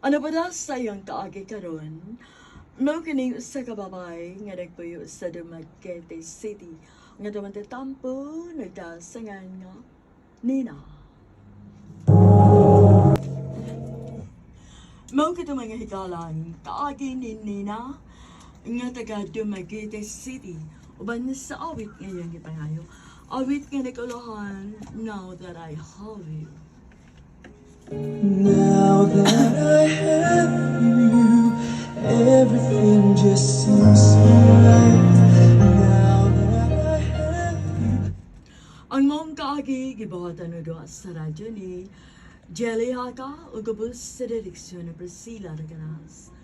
Ano pa na sa iyong kaagi karon? Mao kining usa ka babae nga nagpuyo sa Dumaguete City nga dumantatampo nagdasangan nga Nina. Mao kito, mga higalang, kaagi ni Nina nga taga Dumaguete City uban sa awit nga iyang gipangayo. Awit nga nagkuluhan, "Now That I Have You." Now that I have you, everything just seems so right. Now that I have you. Ang maong kaagi gibuhatan o duha sa radyo ni Jelly Haka ug ubos sa direksyon ni Priscilla Raganas.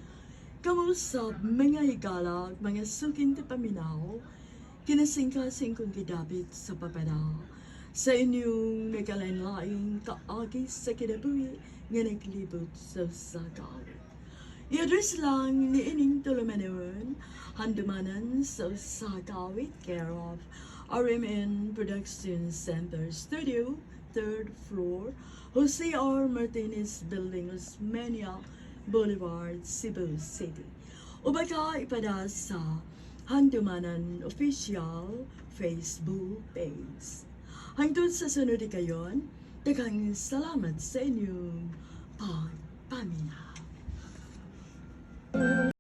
Kamusap, mga higalag, mga suking paminaw, kinasingkasing kong gidapit sa papadal sa inyong nagkalain-laing kaagi sa kinabuhi nga naglibot sa sagaw. I-address lang ni ining tulumanon, Handumanan sa usa ka awit, care of RMN Production Center Studio, third floor, Jose R. Martinez Building, Osmeña Boulevard, Cebu City. O baka ipada sa Handumanan Official Facebook page. Hangtod sa sunod kayon, daghang salamat sa inyong pagpaminaw.